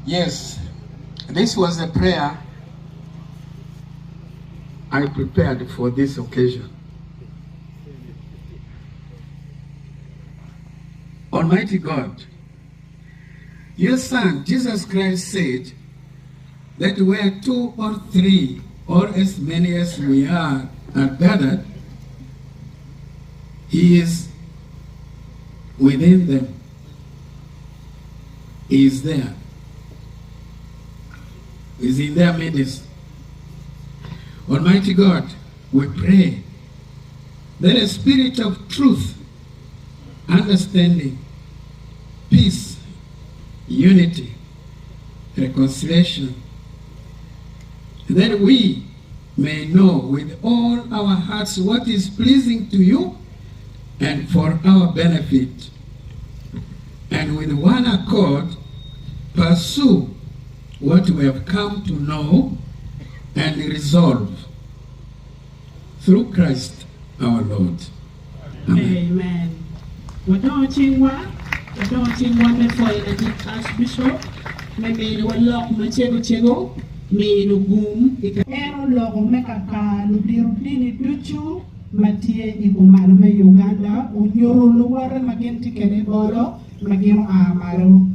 Yes, this was the prayer I prepared for this occasion. Almighty God, your Son, Jesus Christ, said that where two or three, or as many as we are, are gathered, He is within them. He is there. He is in their midst. Almighty God, we pray that a spirit of truth, understanding, peace, unity, reconciliation, that we may know with all our hearts what is pleasing to you and for our benefit, and with one accord pursue what we have come to know and resolve through Christ our Lord. Amen. Amen. Wadongo cingwa, wadongo cingwa me pwoyo ladit Archbishop me miniwa lok macego cego, mino gum i ka. En oloko me kaka ludito dini ducu ma tye i kumalo me Uganda onyuto luwote ma gin tye kwede i bolo ma gin oa malo.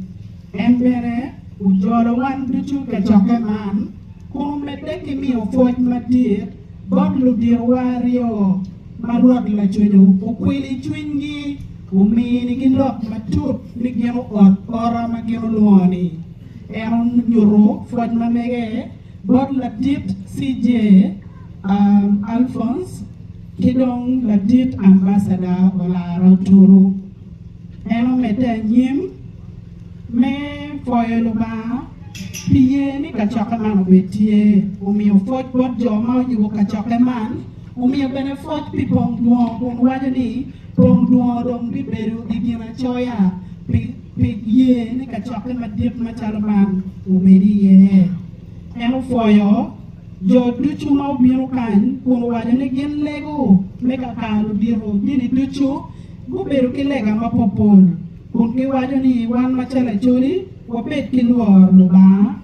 En bene ojolo wan ducu i kacokke man kun omedde ki miyo pwoc madit bot luditowa aryo ma Rwot Lacweco okwilo i cwinygi ominigi lok matut ni gin oot ota ma gin olwongo-ni. En onyuto pwoc ma mege bot ladit CJ Alphonse ki dong ladit Ambassador Olara Otunu. En omedde anyim me pwoyo Lubanga pi ye ni kacokke man obed tye. Omiyo pwoc bot jo ma oyubo kacokke man. Omiyo bene pwoc pi pong dwongo kun waco ni pong dwongo dong bibedo i ginacoya pi ye ni kacokke madit macalo man obed iye. En opwoyo jo ducu ma obino kany kun owaco ni gin lego me kakar ludito dini ducu gubedo ki lega mapopol kun giwaco ni wan macalo Acholi wabed ki lworo Lubanga,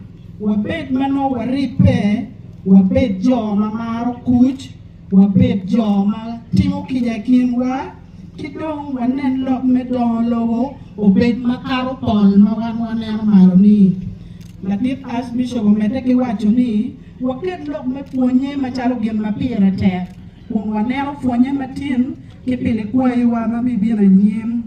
wabed ma nongo waribbe, wabed jo ma maro kuc, wabed jo ma timo kica i kinwa, ki dong wanen lok me dongo lobo obed makato pol ma wan waneno malo-ni. Ladit Archbishop omedde ki waco ni, Waket lok me pwonnye macalo gin ma pire tek, kun waneno pwonnye matin ki pi likwayiwa ma bibino anyim.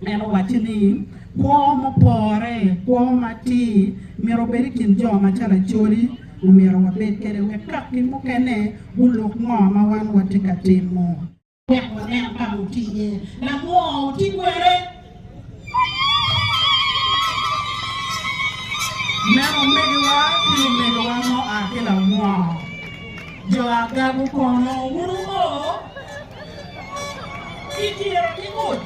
En owacce ni, Kwo mupore, kwo matir, myero obed i kin jo macalo Acholi, omyero wabed kwede wek kaki mukene guluk ngo ma wan watye ka timo. Wek wanen ka ma wutye iye. Lamwoo wuti kwede. Meno omegiwa ki lumegiwa ma oa ki lamwoo. Jo Agago kono wun wuo ki tiro ki kuc.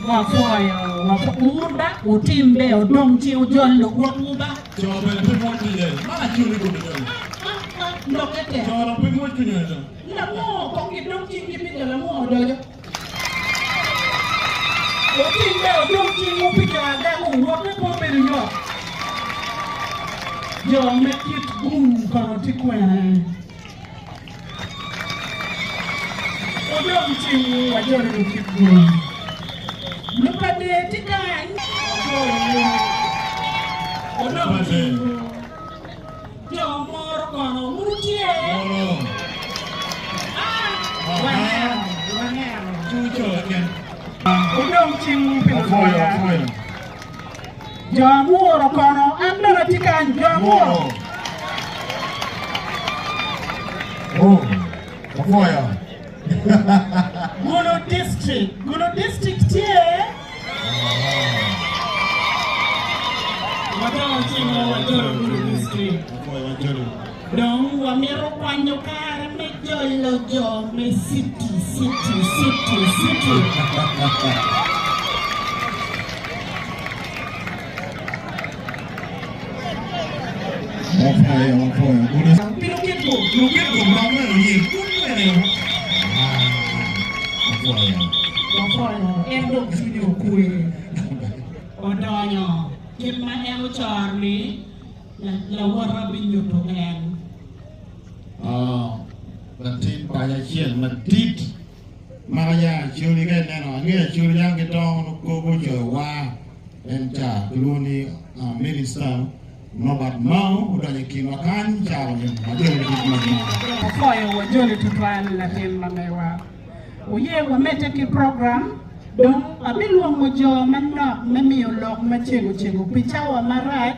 Wapwoyo, wun ba wutim ber wudong ci wujol luwotwu ba. Co bene pe mwoc iye. Man acwali gumi dong. Lokke tek. Co dong pe mwoc cwinyo dong. Lamwoo kong gidong cinggi pi jo lamwoo odoco. Wutim ber wudong cingwu pi jo Agago wotte pe obedo yot. Jo me kit gum kono tye kwene? Wudong cingwu wajoli lukit gum. Lupadee tye kany. Wudong cingwu. Jo moro kono wun wutye? Waneno, waneno. Wudong cingwu pi luloya. Jo amuro kono, an bene atye kany, jo amuro. Gulu district, Gulu district tye. Wadongo cingwa wajolo Gulu district. Dong wamito kwanyo kare me jolo jo me city, city, city, city. Pi lukit gum. Wapwoyo, en dong cwinye okwe, odonyo. Kit ma en ocoro-ni, lawota binyuto en. Latin paco acel madit ma ya Acholi ka ineno angeyo Acholi yang ki dongo nongo kobo ocoyo war en ca kilwongo ni Minister Norbert Mao odonyo i kinwa kany cawa ni wajoli kit ma mao. Opwoyo wajoli tutwal latin ma mewa. Oye wamedde ki program. Dong abilwongo jo manok me miyo lok macego cego pi cawa marac.